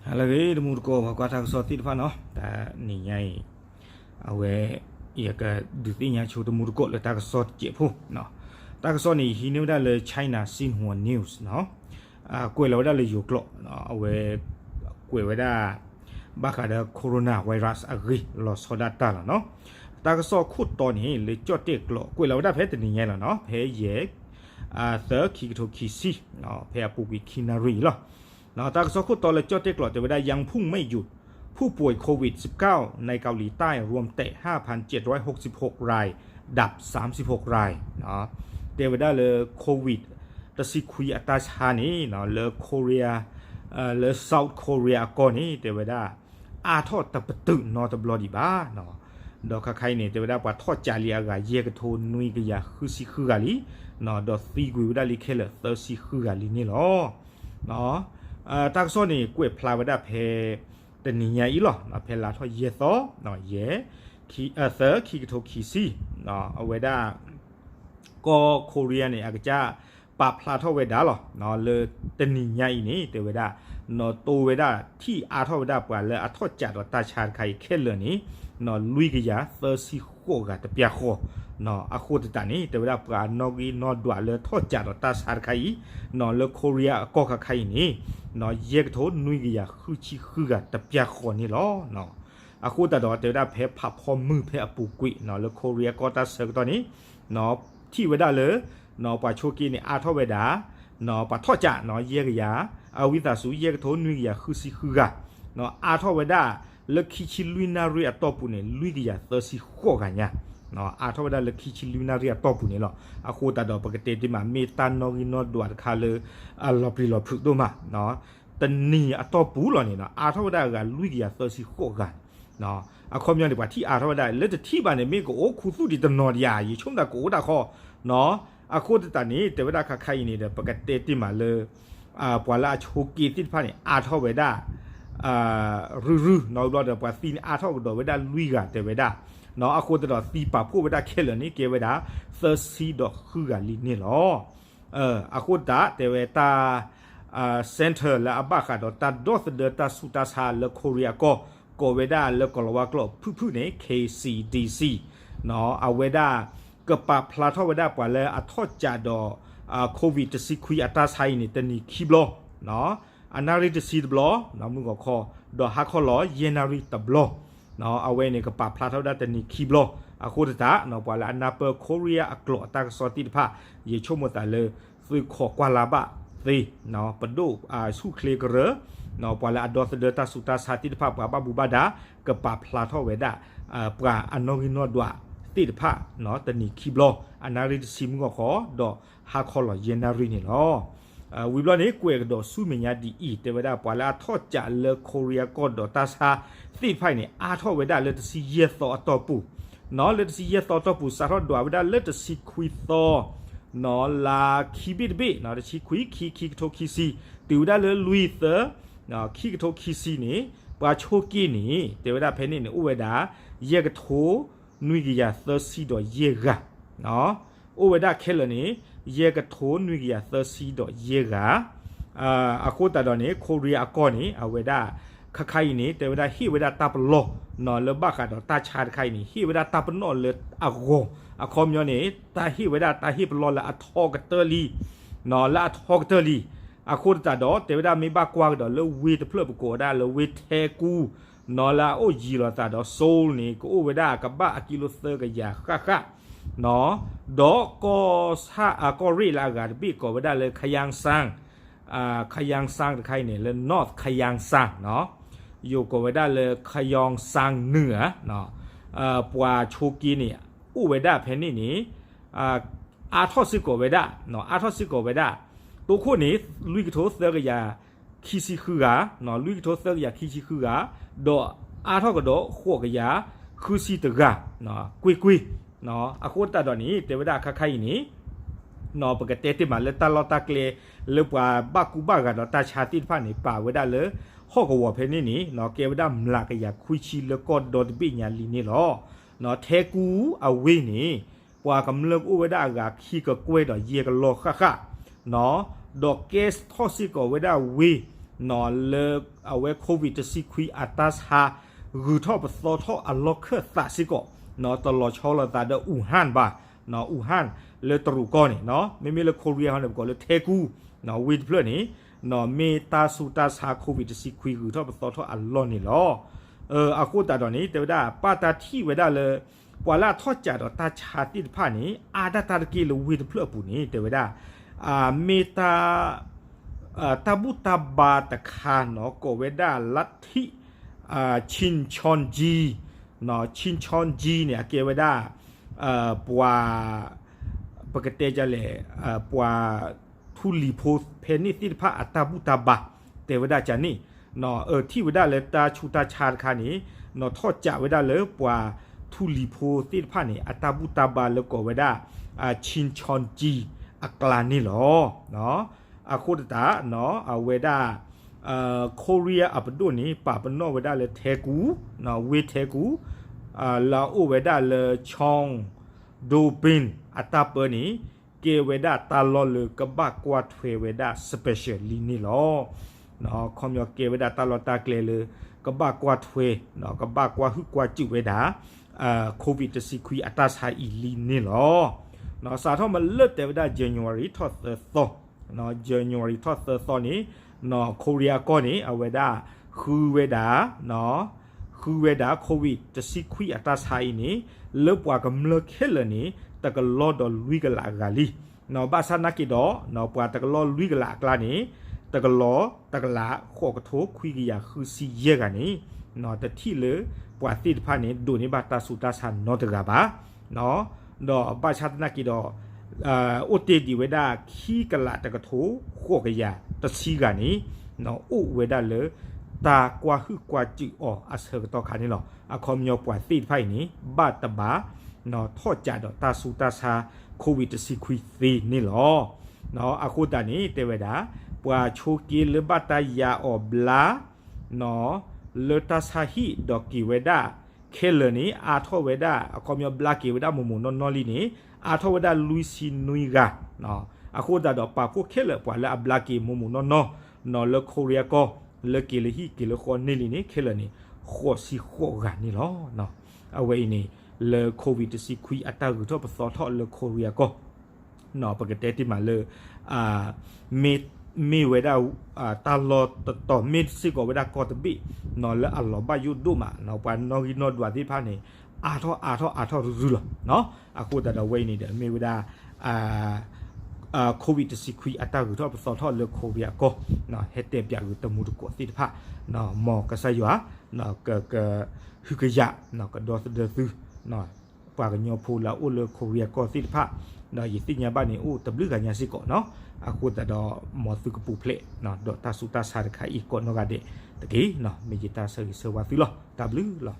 ဟါလၢအဂ့ၤ တမူတကိး ပှၤကွၢ်တၢ်ကစီၣ်သ့ၣ်တဖၣ်နီၤ, တနံၤညါအံၤ အဝဲ ယကဒုးသ့ၣ်ညါဆိတမူတကိးလၢတၢ်ကစီၣ်တစဲးဖိ, တၢ်ကစီၣ်န့ၣ် ယဟံးန့ၢ်ဝဲဒၣ်လၢ China Xinhua News နီၤ, ကွဲးလီၤဝဲဒၣ်လၢယိၤကျိာ်, အဝဲ ကွဲးဝဲဒၣ် ဘၣ်ဃးဒီး coronavirus အဂ့ၢ်လီၤဆီဒၣ်တၢ်လီၤနီၤ. တၢ်ကစီၣ်ခိၣ်တီန့ၣ် လၢကၠီၣ်တဲၣ်ကျိာ် ကွဲးလီၤဝဲဒၣ်ဖဲတနံၤညါအံၤလီၤနီၤ, ဖဲယဲၢ် သၢ ခံကထိခံဆံ, ဖဲအပူၤကွံာ်ခံနၣ်ရံၣ်အံၤလီၤ. တၢ်ကစီၣ်ခိၣ်တီလၢကၠီၣ်တဲၣ်ကျိာ် တဲဝဲဒၣ် ยังพุ่งไม่หยุด ผู้ป่วยโควิดสิบเก้า ในเกาหลีใต้รวมแตะห้าพันเจ็ดร้อยหกสิบหกราย ดับสามสิบหกราย တဲဝဲဒၣ်လၢ COVID တဆံခွံအတၢ်ဆါန့ၣ် လၢ Korea လၢ South Korea အကီၢ်န့ၣ် တဲဝဲဒၣ် အါထီၣ်တပတုာ်နီတဘျီဒံးဘၣ်. ဒီးခါခါအံၤန့ၣ် တဲဝဲဒၣ်ပှၤထီၣ်ကးလံအဂၤ ယဲၢ်ကထိနွံကယၤဃုဆံဃုဂၤလံ, ဒီးသံကွံာ်ဝဲဒၣ်လံခဲလၢာ်သၢဆံဃုဂၤလံန့ၣ်လီၤ. တၢ်ကစီၣ်န့ၣ် ကွဲးဖျါဝဲဒၣ်ဖဲ တနံၤညါအံၤလီၤ, ဖဲလါထီၣ်ယဲၢ်သီ, ယဲၢ် သၢ ခံကထိခံဆံ, အဝဲဒၣ် ကီၢ် Korea န့ၣ် အကစၢ်ပာ်ဖျါထီၣ်ဝဲဒၣ်လီၤ, လၢတနံၤညါအံၤန့ၣ် တဲဝဲဒၣ် နီၢ်တိဝဲဒၣ် ထံၣ်အါထီၣ်ဝဲဒၣ်ပှၤလၢအထီၣ်ကးဒီးတၢ်ဆါတခါအံၤခဲလၢာ်န့ၣ် နီၢ်လွံၢ်ကယၤသၢဆံဃိးဂၤတပျၢ်ဃီ, အဃိသတးန့ၣ် တဲဝဲဒၣ်ပှၤအနီၣ်ဂံၢ်နီၣ်ဒွးလၢထီၣ်ကးဒီးတၢ်ဆါတခါအံၤ နီၢ်လၢ Korea အကီၢ်ခါခါအံၤန့ၣ် နီၢ်ယဲၢ်ကထိနွံကယၤဃုဆံဃုဂၤတပျၢ်ဃီန့ၣ်လီၤ. အဃိသတးဒီး တဲဝဲဒၣ်ဖဲဖးဖီမုၢ်ဖဲအပူၤကွံာ် နီၢ်လၢ Korea ကီၢ်တၢ်ဆၢကတီၢ်န့ၣ် နီၢ်ထံၣ်ဝဲဒၣ်လၢ နီၢ်ပှၤဆိးက့န့ၣ် အါထီၣ်ဝဲဒၣ် နီၢ်ပှၤထီၣ်ကး နီၢ်ယဲၢ်ကယၤ အဝံသးစူၤ ယဲၢ်ကထိနွံကယၤဃုဆံဃုဂၤ, နီၢ်အါထီၣ်ဝဲဒၣ် လၢခံဆံလွံၢ်နၣ်ရံၣ်အတီၢ်ပူၤန့ၣ် လွံၢ်ကယၤသၢဆံဃိးဂၤညါ, အါထီၣ်ဝဲဒၣ်လၢခံဆံလွံၢ်နၣ်ရံၣ်အတီၢ်ပူၤန့ၣ်လီၤ. အဃိသတးဒီး ပကတဲတ့ၢ်မး မ့ၢ်တၢ်နီၣ်ဂံၢ်နီၣ်ဒွးတခါလၢ အလီၤပျံၤလီၤဖုးဒိၣ်မး, တနံၤအတီၢ်ပူၤလီၤန့ၣ် အါထီၣ်ဝဲဒၣ်အဂၤလွံၢ်ကယၤသၢဆံဃိးဂၤ အခီပညီန့ၣ် ပှၤထံၣ်အါထီၣ်ဝဲဒၣ် လၢတထံၣ်ဘၣ်န့ၣ် မ့ၢ်ကအိၣ်ခူသူၣ်ဒံးတနီၤဒံးဧါ, ယဆိကမိၣ်သးကအိၣ်တၢ်ဃီ, အဃိသတးန့ၣ် တဲဝဲဒၣ်ခါခါအံၤန့ၣ်ဒီး ပကတဲတ့ၢ်မးလၢ ပှၤလၢအဆိးက့သ့ၣ်တဖၣ်န့ၣ် အါထီၣ်ဝဲဒၣ် ရုၢ်ရုၢ် နီၢ်ဘျီဒီး ပှၤသံန့ၣ် အါထီၣ်ကဒီးဝဲဒၣ်လွံၢ်ဂၤ တဲဝဲဒၣ်, အဃိသတးဒီး သံပာ်ဖှိၣ်ဝဲဒၣ်ခဲလၢာ်န့ၣ် ကဲဝဲဒၣ် သၢဆံဒီးဃုဂၤလံန့ၣ်လီၤ. အဃိသတး တဲဝဲတၢ် center လၢအဘၣ်ဃးဒီးတၢ်ဒီသဒၢတၢ်ဆူးတၢ်ဆါလၢ Korea အကီၢ် ကိးဝဲဒၣ်လၢကီၤလၤဝါကျိာ်ဖုၣ်ဖုၣ်န့ၣ် K C D C အဝဲဒၣ် ကပာ်ဖျါထီၣ်ဝဲဒၣ်ပှၤလၢအထီၣ်ကးဒီး COVID တဆံခွံအတၢ်ဆါအံၤန့ၣ် တနံၤခံဘျီ, အနၣ်ရံၣ်တဆံတဘျီ မုၢ်ဂီၤခီ, ဒီးဟါခီလီၤယဲၢ်နၣ်ရံၣ်တဘျီ, အဝဲန့ၣ် ကပာ်ဖျါထီၣ်ဝဲဒၣ်တနံၤခံဘျီ. အဃိသတး ပှၤလၢအနၢ်ပၢၢ် Korea အကျိာ်အတၢ်ကစီၣ်သ့ၣ်တဖၣ် ယဆိကမိၣ်သးလၢ သုးခိးကွၢ်လၢ်ဘၣ်သ့, ပဒိၣ်ဆူၣ်ချ့ကရၢ, ပှၤလၢအဒီသဒၢတၢ်ဆူးတၢ်ဆါသ့ၣ်တဖၣ် ပှၤဘၣ်မူဘၣ်ဒါ ကပာ်ဖျါထီၣ်ဝဲဒၣ် ပှၤအနီၣ်ဂံၢ်နီၣ်ဒွးသ့ၣ်တဖၣ် တနံၤခံဘျီ, အနၣ်ရံၣ်တဆံမုၢ်ဂီၤခီ ဒီးဟါခီလီၤယဲၢ်နၣ်ရံၣ်န့ၣ်လီၤ. ဝံၤဘျီန့ၣ် ကွဲးကဒီးဆူမဲာ်ညါဒ်အံၤ တဲဝဲဒၣ်ပှၤလၢအထီၣ်ကးလၢ Korea ကီၢ်ဒီးတၢ်ဆါသ့ၣ်တဖၣ်အံၤန့ၣ် အါထီၣ်ဝဲဒၣ်လၢတဆံယဲၢ်သီအတီၢ်ပူၤ, လၢတဆံယဲၢ်သီအတီၢ်ပူၤ စးထီၣ်ဒွးဝဲဒၣ်လၢတဆံခွံသီ လါခံဘ့ၣ်တဘ့ၣ် တဆံခွံ ခံ ခံကထိခံဆံ တုၤဝဲဒၣ်လၢလွံၢ်သၢ ခံကထိခံဆံန့ၣ် ပှၤဆိးက့န့ၣ် တဲဝဲဒၣ်ဖဲန့ၣ်န့ၣ် အိၣ်ဝဲဒၣ် ယဲၢ်ကထိ နွံကယၤသၢဆံဒီးယဲၢ်ဂၤ, အိၣ်ဝဲဒၣ်ခဲလၢာ်န့ၣ် ယဲၢ်ကထိ နွံကယၤသၢဆံဒီးယဲၢ်ဂၤ, အဃိသတးဒီးန့ၣ် Korea အကီၢ်န့ၣ် အဝဲဒၣ် ခါခါအံၤန့ၣ် တဲဝဲဒၣ်ဟ့ၣ်ဝဲဒၣ်တၢ်ပလီၢ် လၢဘၣ်ဃးဒီးတၢ်ဆါတခါအံၤန့ၣ် ဟ့ၣ်ဝဲဒၣ်တၢ်ပနီၣ်လၢအဂီၢ်, အခီပညီန့ၣ် တၢ်ဟ့ၣ်ဝဲဒၣ်တၢ်ဟ့ၣ်ပလီၢ်လၢအထီကတၢၢ်လံ, လၢအထီကတၢၢ်လံ, အဃိသတးဒီး တဲဝဲဒၣ်မ့ၢ်ဘၣ်ကွၢ်ကဒီးလၢဝ့ၢ်တဖျၢၣ်ပကိးဝဲဒၣ်လၢဝ့ၢ်ထဲကူ လၢအအိၣ်ယံၤလိာ်သးဒီး Seoul န့ၣ် ကအိၣ်ဝဲဒၣ်ကဘၣ်အကံလိသၢကယၤဃၣ်ဃၣ်, ဒီးကီၢ်ဆၣ် ကီၢ်ရ့ၣ်လၢအဂၤတဘ့ၣ်ကိးဝဲဒၣ်လၢ Khayangsang, Khayangsang တခါအံၤန့ၣ် လၢ North Khayangsang ယိၤကိးဝဲဒၣ်လၢ Khayangsang နုာ်ဧါ, ပှၤဆိးက့န့ၣ် အိၣ်ဝဲဒၣ်ဖဲန့ၣ်န့ၣ် အါထီၣ်စ့ၢ်ကီးဝဲဒၣ်, အါထီၣ်စ့ၢ်ကီးဝဲဒၣ်, တိခိၣ်န့ၣ် လွံၢ်ကထိသၢကယၤခံဆံဃုဂၤ, လွံၢ်ကထိသၢကယၤခံဆံဃုဂၤ, ဒီးအါထီၣ်ကဒီးဃိးကယၤဃုဆံတဂၤ, ကွ့ၢ်ကွ့ၢ်, အဃိသတးဒီးန့ၣ် တဲဝဲဒၣ်အခါခါအံၤန့ၣ် ပကတဲတ့ၢ်မးလၢတၢ်လီၢ်တၢ်ကျဲ လၢပှၤဘၣ်ကူဘၣ်ဂာ်ဒီးတၢ်ဆါသ့ၣ်တဖၣ်န့ၣ် ပာ်ဝဲဒၣ်လၢ ဟီၣ်ကဝီၤဖဲန့ၣ်န့ၣ် ကဲဝဲဒၣ်မျးကယၤခွံဆံလၢကီၢ်ဒီတဘ့ၣ်ညါလံန့ၣ်လီၤ. ထဲကူအဝ့ၢ်န့ၣ် ပှၤကမျၢၢ်ကအိၣ်ဝဲဒၣ်အဂၤခံကကွဲၢ်ဒီးယဲၢ်ကလီၢ်ဃၣ်ဃၣ်, ဒီးကဲထီၣ်စ့ၢ်ကီးဝဲဒၣ်ဝ့ၢ် လၢအဝဲ COVID တဆံခွံအတၢ်ဆါ ဂုၤထီၣ်ပသီထီၣ်အလီၢ်ခၢၣ်သးစ့ၢ်ကီး တလီၤဆီလိာ်သးဒီး Wuhan ဘၣ်, Wuhan လၢတရူးကီၢ်န့ၣ်, မ့မ့ၢ်လၢ Korea ဟီန့ၣ် ပကိးလၢထဲကူ ဝ့ၢ်တဖျၢၣ်န့ၣ် မ့ၢ်တၢ်ဆူးတၢ်ဆါ COVID တဆံခွံဂုၤထီၣ်ပသီထီၣ်အလီၢ်န့ၣ်လီၤ. အဃိသတးဒီးန့ၣ် တဲဝဲဒၣ် ဘၣ်တၢ်ထံၣ်ဝဲဒၣ်လၢ ပှၤလၢအထီၣ်ကးဒီးတၢ်ဆါသ့ၣ်တဖၣ်န့ၣ် အါဒၣ်တၢ်တက့ၢ်လၢဝ့ၢ်တဖျၢၣ်အပူၤန့ၣ် တဲဝဲဒၣ် မ့ၢ်တၢ် တၢ်ဘူၣ်တၢ်ဘါတခါနီၤ ကိးဝဲဒၣ် လါထံၣ် Shincheonji, Shincheonji န့ၣ် အကဲဝဲဒၣ် ပှၤ ပကတဲဒ်လဲၣ် ပှၤထူလံၤဖိဖဲန့ၣ်သ့ၣ်တဖၣ်အတၢ်ဘူၣ်တၢ်ဘါ တဲဝဲဒၣ်ကန့ၣ် ထံၣ်ဝဲဒၣ်လၢတၢ်ဆူးတၢ်ဆါတခါန့ၣ် ထီၣ်ကးဝဲဒၣ်လၢပှၤထူလံၤဖိသ့ၣ်တဖၣ်န့ၣ် အတၢ်ဘူၣ်တၢ်ဘါလၢကိးဝဲဒၣ် Shincheonji အကျါန့ၣ်လီၤ. အဃိသတး အဝဲဒၣ် Korea အပဒိၣ်န့ၣ် ပာ်ပနီၣ်ဝဲဒၣ်လၢထဲကူ ဝ့ၢ်ထဲကူ လၢအအိၣ်ဝဲဒၣ်လၢ Cheongdo Pin အတၢ်ပၢန့ၣ် ကဲဝဲဒၣ်တၢ်လီၢ်လၢကဘၣ်ကွၢ်ထွဲဝဲဒၣ် special လံန့ၣ်လီၤ. ခီပညီကဲဝဲဒၣ်တၢ်လီၢ်တၢ်ကျဲလၢ ကဘၣ်ကွၢ်ထွဲ ကဘၣ်ကွၢ်ဟုၣ်ကွၢ်စူၣ်ဝဲဒၣ် COVID တဆံခွံအတၢ်ဆါအံၤလံန့ၣ်လီၤ. စးထီၣ်မ့ၢ်လၢတဲဝဲဒၣ် January ထီၣ်သၢသီ January ထီၣ်သၢသီန့ၣ် Korea ကီၢ်န့ၣ် အဝဲဒၣ် ဃုဝဲဒၣ် ဃုဝဲဒၣ် COVID တဆံခွံအတၢ်ဆါအံၤန့ၣ် လၢပှၤကမျၢၢ်ခဲလၢာ်န့ၣ် တကလီၢ်ဒီးလွံၢ်ကလးအဂၤလံ. ဘၣ်ဆၣ်နာ်က့ၤဒီး ပှၤတကလီၢ်လွံၢ်ကလးအကျါန့ၣ် တကလီၢ်တကလး ဃိးကထိခွံကယၤဃုဆံယဲၢ်ဂၤန့ၣ် တထံၣ်လၢပှၤသ့ၣ်တဖၣ်န့ၣ် ဒိးန့ၢ်ဘၣ်တၢ်ဆူးတၢ်ဆါနီတဂၤဘၣ်. ဒီးဘၣ်ဆၣ်သနာ်က့ၤဒီး အိၣ်တ့ၢ်ဒံးဝဲဒၣ်ခံကလးတကထိဃိးကယၤတဆံဂၤန့ၣ် အိၣ်ဝဲဒၣ်လၢ တၢ်ကွၢ်ဟုၣ်ကွၢ်စူၣ်အီၤအဆၢကတီၢ်ခါန့ၣ်လီၤ. အခီပညီပှၤသ့ၣ်တဖၣ်အံၤန့ၣ် ဘၣ်တဘၣ် ထီၣ်ကးဒီးတၢ်ဆူးတၢ်ဆါ COVID တဆံခွံသ့န့ၣ်လီၤ. အဃိသတးန့ၣ် တဲဝဲဒၣ် ပှၤဆိက့လၢဘၣ်တၢ်ယၤအီၤဘျါ လၢတၢ်ဆါဟံၣ်ဒီးက့ၤဝဲဒၣ်ခဲလၢာ်န့ၣ် အါထီၣ်ဝဲဒၣ် အခီပညီဘျါက့ၤဝဲဒၣ်မိၢ်မိၢ်နီၢ်နီၢ်လံန့ၣ် အါထီၣ်ဝဲဒၣ်လွံၢ်ဆံနွံဂၤ. အဃိသတးဒီးပာ်ဖှိၣ်ခဲလၢာ်ပှၤလၢအဘျါက့ၤမိၢ်မိၢ်နီၢ်နီၢ် လၢ Korea ကီၢ် လၢက့ၤလၢဟံၣ်က့ၤလၢဃီန့ၢ်လံန့ၣ် ခဲလၢာ်န့ၣ် ဃိးဆံဃိးဂၤန့ၣ်လီၤ. အဝဲအံၤန့ၣ် လၢ COVID တဆံခွံအတၢ်ဂုၤထီၣ်ပသီထီၣ်လၢ Korea ကီၢ် ပကတဲတ့ၢ်မးလၢ မ့ၢ်ဝဲဒၣ် တၢ်လီၢ်တတီၤ မ့ၢ်စ့ၢ်ကီးဝဲဒၣ်ကီၢ်တဘ့ၣ် လၢအလီၤဘၣ်ယိၣ်ဒိၣ်မး ပှၤနီၣ်ဂံၢ်နီၣ်ဒွးသ့ၣ်တဖၣ်န့ၣ် အါထီၣ်အါထီၣ်အါထီၣ်ရုရုလီၤ. အဃိသတးဒီးဝဲအံၤန့ၣ်ဒီး မ့ၢ်ဝဲဒၣ် COVID တဆံခွံအတၢ်ဂုၤထီၣ်ပသီထီၣ်လၢ Korea ကီၢ် ဟဲတဲပၠးဂ့ၤတမူတကိးသ့ၣ်တဖၣ် မ်ကစၢ်ယွၤ က ကဟုကယာ် ကဒီသဒၢသု ပှၤကညီဖိလၢအအိၣ်လၢ Korea ကီၢ်သ့ၣ်တဖၣ် ဒီးယသ့ၣ်ညါဘၣ်န့ၣ် အိၣ်တဘျုးဂၤညါစ့ၢ်ကီးနီၤ. အဃိသတးဒီး မ်သုကပူၤဖျဲး ဒီးတၢ်ဆူးတၢ်ဆါတခါအံၤကိးနီၢ်ဂၤဒဲးတက့ၢ်. မ့ၢ်ယတၢ်ဆၢဂ့ၤဆၢဝါသုလီၤ. တၢ်ဘျုးလီၤ.